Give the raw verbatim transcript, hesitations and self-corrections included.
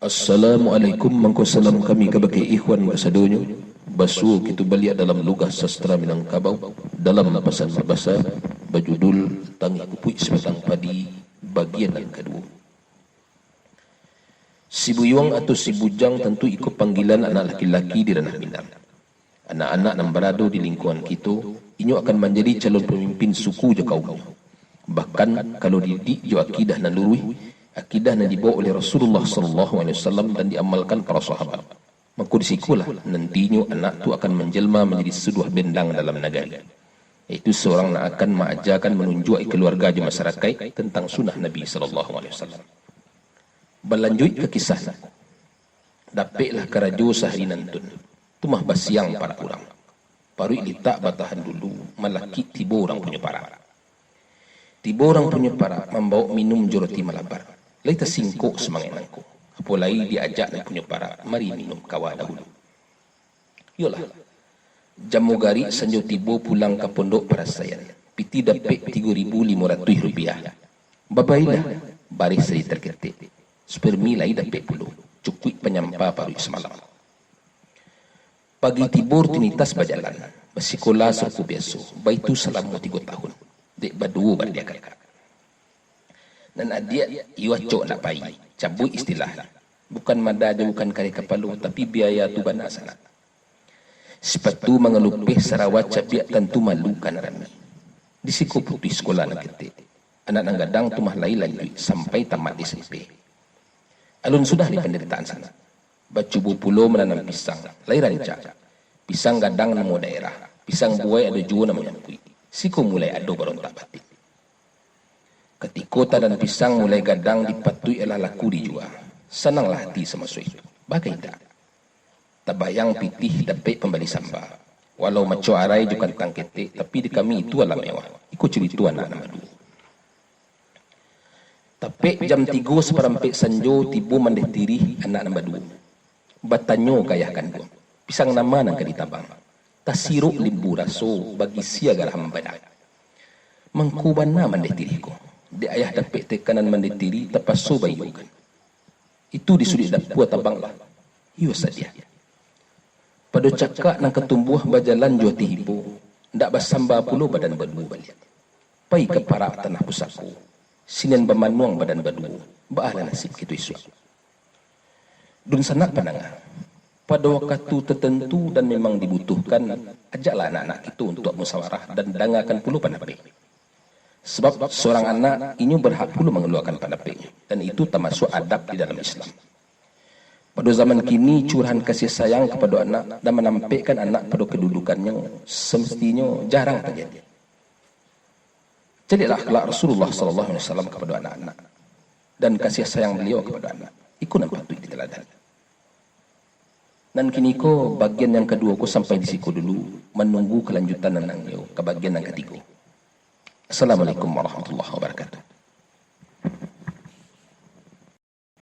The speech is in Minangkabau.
Assalamualaikum, mangko salam kami kabake ikhwan kasadonyo. Basuo kito baliak dalam Lugah Sastra Minangkabau, dalam pasan babasa, bajudul Tangih Pupuik Sabatang Padi, bagian nan kaduo. Si Buyuang atau Si Bujang, tantu iko panggilan anak laki-laki di ranah Minang. Anak-anak nan barado di lingkungan kito, inyo akan manjadi calon pamimpin suku jo kaumnyo. Bahkan, kalau dididik jo akidah nan luruih, akidah nan dibawa oleh Rasulullah sallallahu alaihi wasallam dan diamalkan para sahabat, mako di sikolah nantinyo anak tu akan manjelma manjadi sabuah bendang dalam nagari, yaitu surang nan akan maajakan, manunjuaki kaluarga jo masarakaik tantang sunnah Nabi sallallahu alaihi wasallam. Balanjuik ka kisah nako. Dapeklah karajo sahari nantun, tu mah basiang parak urang. Paruik litak batahan dulu, malakik tibo urang punyo parak. Tibo urang punyo parak mambawok minum jo roti malabar. Lai tasingkok sumangaik nangko, apo lai diajak nan punyo parak, mari minum kawa dahulu. Iyolah, jam magarik sanjo tibo pulang ka pondok parasaian. Pitih dapek tigo ribu limo ratuih rupiah. Babailah, bareh sari taketek. Spermi lai dapek pulo, cukuik panyampa paruik samalam. Pagi tibo rutinitas bajalan, basikola sarupo biaso, baitu salamo tigo tahun, dek baduo baradik kakak. Nan adiak, iyo acok ndak pai, cabuik istilah. Bukan mada jo bukan kareh kapalo, tapi biaya tu bana sanak. Sipatu mangalupeh, sarawa cabiak, tantu malu ka nan rami. Di siko putuih sikola nan ketek. Anak nan gadang tu mah lai lanjuik sampai tamat S M P. Alun sudah di panderitaan sanak. Bacubo pulo mananam pisang, lai rancak. Pisang gadang namo daerah, pisang buwai ado juo namo nyampuik. Siko mulai ado barontak batin. Katiko tadan pisang mulai gadang dipatuik, alah laku dijua, sananglah ati samaso itu. Baa indak? Tabayang pitih dapek pambali samba. Walau maco arai jo kantang ketek, tapi di kami itu alah mewah. Iko curito anak nan baduo. Tapek jam tigo saparampek sanjo tibo mandeh tirih anak nan baduo. Batanyo ka ayah kanduang, "Pisang nama nan ka ditabang?" Tasirok limbu raso, bagisia garah mambana. Mangko bana mandeh tirih ko. Dek ayah dapek tekanan mandeh tirih, tapaso baiyokan. Itu di suduik dapua tabanglah. Iyo sadiah. Pado cakak nan ka tumbuah bajalan jo ati ibo, ndak basamba pulo badan baduo baliak. Pai ka parak tanah pusako, sinian bamanuang badan baduo, baalah nasib kito isuak. Dunsanak pandanga, pado wakatu tatantu dan memang dibutuhkan, ajaklah anak-anak kito untuak musawarah dan dangakan pulo pandapek. Sabab surang anak, inyo barhak pulo mangaluakan pandapeknyo, dan itu tamasuak adab di dalam Islam. Pado zaman kini, curahan kasih sayang kapado anak dan manampekkan anak pado kadudukannyo samestinyo jarang tajadi. Caliaklah akhlak Rasulullah sallallahu alaihi wasallam kapado anak-anak, dan kasih sayang Baliau kapado anak. Iko nan patuik diteladani. Nan kiniko, bagian yang kaduo ko sampai di siko dulu, manunggu kalanjutan nan nangyo ka bagian yang katigo. Assalamualaikum warahmatullahi wabarakatuh.